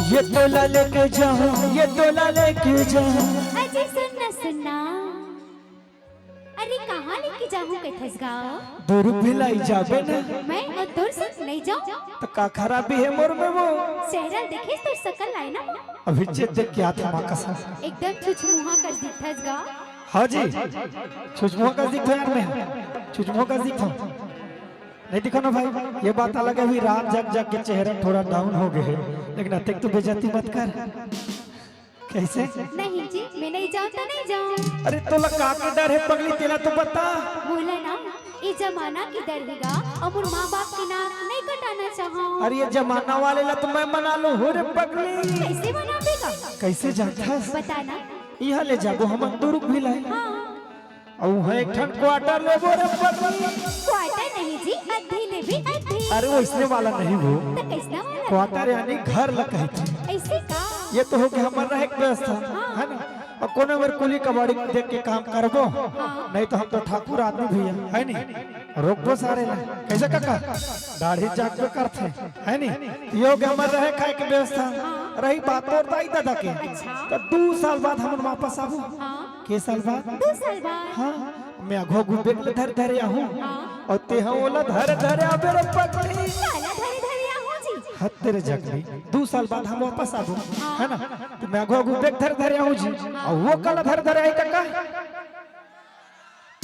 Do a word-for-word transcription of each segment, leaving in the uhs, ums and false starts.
ये तोला लेके जाहूँ, ये तोला लेके जाहूँ। अजी सुन ना, सुन ना। अरे कहाँ लेके जाहूँ कहिथस गा? दुरुग भिलाई जाबे ना। मैं अउ तोर संग नइ जाँव। त का खराबी हे मोर में वो? चेहरा ल देखे तोर सकल आय ना वो। अभी चेत देख के आत हँव माँ कसम। एकदम छुछमुहा कस दिखथस गा। हाँ जी, छुछमुहा कस दिखथँव यार मैं। छुछमुहा कस दिखथँव। नहीं दिखो ना भाई, ये बात अलग है, अभी रात जग जग के चेहरा थोड़ा down हो गए है, लेकिन अतेक तो बेइज्जती मत कर। कैसे? नहीं जी, मैं नइ जाँव त नइ जाँव। अरे तोला का के डर हे पगली, तेला तो बता। बोला ना, ये जमाना के डर हे गा, अउ मोर माँ बाप के नाक नइ कटाना चाहँव। अरे ये जमाना वाले ला तो मैं मना लूँ हो रे पगली। कैसे मनाबे गा? कैसे जानथस? बता ना। इहाँ ले जाबो हमन दुरुग भिलाई। हाँ। अउ उहाँ एक ठन quarter लेबो रे पगली। Quarter नहीं जी, अद्धी लेबे, अद्धी। अरे वइसने वाला नहीं वो। त कइसना वाला? Quarter यानी घर ला कहिथे। अइसे का? ये तो हो गे हमर रहे के व्यवस्था, हाँ। है ना? अउ कोनो मेर कुली कबाड़ी देख के काम करबो, हाँ। नहीं तो हम तो ठाकुर आदमी भैया, है नी? रोकबो सारे ला। कैसे काका? दाढ़ी चाटबे करथे, है नी? ये हो गे हमर रहे खाए के व्यवस्था। हाँ। रही बात तोर दाई ददा के, अच्छा। त दू साल बाद हमन वापस आबो। हाँ। के साल बाद? दू साल बाद। हाँ, मैं आघू आघू bag ल धर धरे आहूँ। हाँ। अउ तेहा ओला धर धरे आबे रे पगली। काला धरे धरे आहूँ जी। हद तेरे जगली, दू साल बाद हम वापस आबो, हाँ। है ना? त मैं आघू आघू bag धर धरे आहूँ जी। हाँ। अउ वो काला धर धरे आही त का?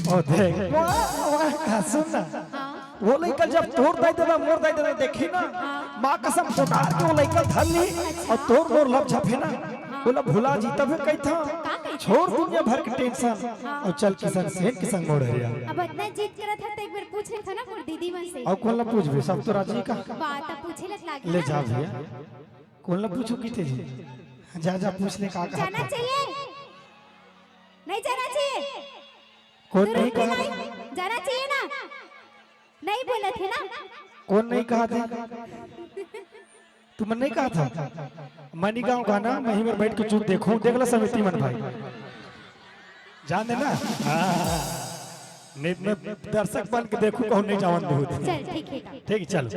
ओ देख, वाह, वाह, का सुन ना। हाँ। वो लइका जब तोर दाई ददा, मोर दाई ददा देखही ना, हाँ। माँ कसम उतार के वो लइका धर ली, अच्छा। अउ तोर मोर लपझपे ना, हाँ। ओला भुला जी तभे कहिथँव। का कहिथँव? छोड़ दुनिया भर के tension, हाँ। अउ चल किशन सेन के संग मोर हरिया। अब अतना जिद करत हे त एक बार पूछ लेथँव ना मोर दीदी मन से। अउ कोन ला पूछबे, सब तो राजी का। बात अब पूछे लत लागे ले ना। जा भैया, कोन ला पूछहू कहिथे जी? जा, जा पूछ ले का कहत जाना हे। चाहिए। नहीं जाना चाहिए। कोन नहीं दुरुग कहत? भिलाई जाना चाहिए ना? नहीं बोलत हे ना? कोन नहीं कहत हे? तुमन नहीं कहत हव? मनी गाँव गाना, मही मेर बैठ के चुप देखहूँ, देख ला समिति मन भाई। जान दे ना? हाँ। नहीं, मैं दर्शक बन के देखहूँ, कहूँ नहीं जावन बहुत। चल, ठीक है। ठीक, चलो।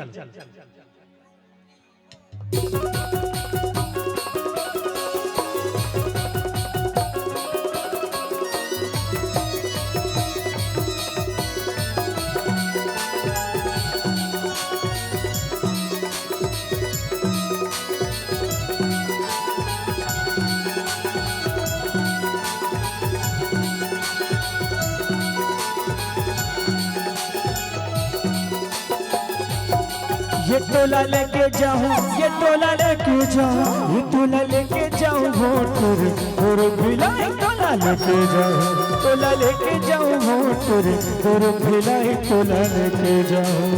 ये टोला लेके जाहूँ, ये टोला लेके जाहूँ, ये टोला लेके जाहूँ, हो टुरी, टुरी भिलाई टोला लेके जाहूँ, टोला लेके जाहूँ, हो टुरी, टुरी भिलाई टोला लेके जाहूँ।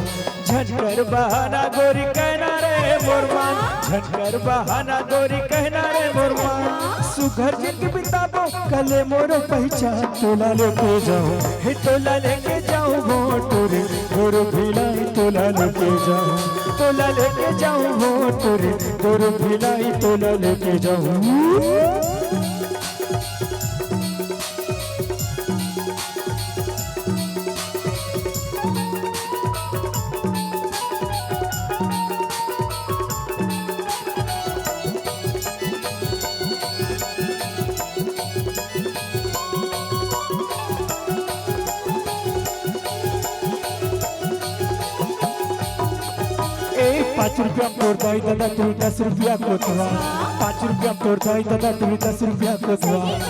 झन कर बहाना गोरी कहना रे मोर मान, झन कर बहाना गोरी कहना रे मोर मान। सुघर जिंदगी बिताबो कले मोरो पहचान। टोला लेके जाहूँ, हे टोला लेके जाहूँ, हो टुरी, टुरी भिलाई टोला लेके जाहूँ। टोला लेके जाहूँ, हो टुरी, टुरी भिलाई टोला लेके जाहूँ। ए, पाँच रुपया में तोर दाई ददा टुरी दस रुपया कोतवाल। पाँच रुपया में तोर दाई ददा टुरी दस रुपया कोतवाल।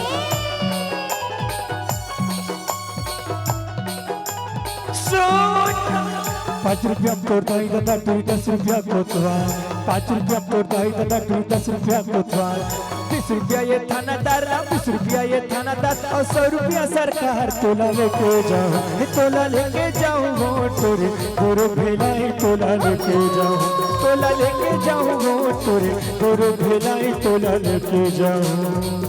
सुन। पाँच रुपया में तोर दाई ददा टुरी दस रुपया कोतवाल। पाँच रुपया में तोर दाई ददा टुरी दस रुपया कोतवाल। बीस रुपया ये थानादार, बीस रुपया ये थानादार, अउ सौ रुपया सरकार। टोला लेके जाहूँ, हे टोला लेके जाहूँ, हो टुरी, टुरी भिलाई टोला लेके जाहूँ। टोला लेके जाहूँ, हो टुरी, टुरी भिलाई टोला लेके जाहूँ।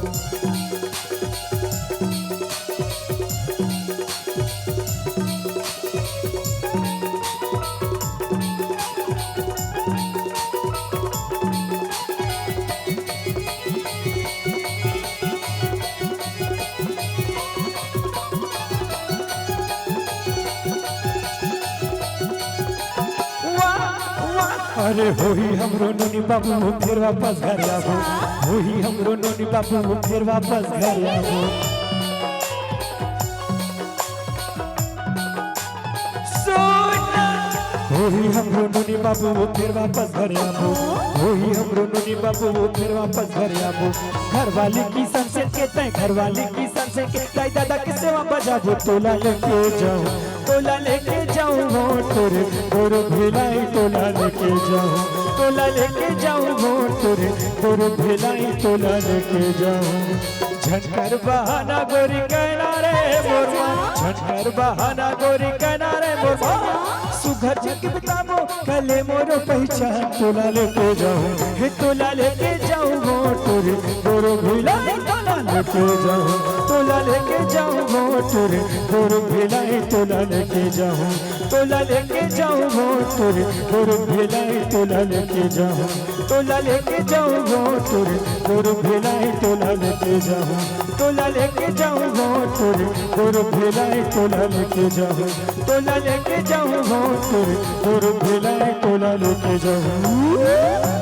वाह, वाह। अरे होही हमरो नोनी बाबू, फेर वापस घर आबो। होही हमरो नोनी बाबू, फेर वापस घर आबो। होही हमरो नोनी बाबू, फेर वापस घर आबो। होही हमरो नोनी बाबू, फेर वापस घर आबो। घरवाली किशन सेन के तैं, घरवाली किशन सेन के दाई ददा के सेवा बजाबो। तोला लेके जाहूँ, तोला लेके जाहूँ वोट रे, तोर भिलाई तोला लेके जाहूँ। तोला लेके जाहूँ वोट रे, तोर भिलाई तोला लेके जाहूँ। झन कर बहाना गोरी कहना रे मोर मा, झन कर बहाना गोरी कहना रे मोर मा। सुघर जग बताबो कले मोरो पहचान। तोला लेके जाहूँ, हे तोला लेके जाहूँ वोट रे, तोर भिलाई तोला लेके जाहूँ। तोला लेके जाहूँ वोट रे, तोर भिलाई तोला लेके जाहूँ। तोला लेके जाहूँ वोट रे, तोर भिलाई तोला लेके जाहूँ। तोला लेके जाहूँ वोट रे, तोर भिलाई तोला लेके जाहूँ। तोला लेके जाहूँ वोट रे, तोर भिलाई तोला लेके जाहूँ। तोला लेके जाहूँ वोट रे, तोर भिलाई तोला लेके जाहूँ।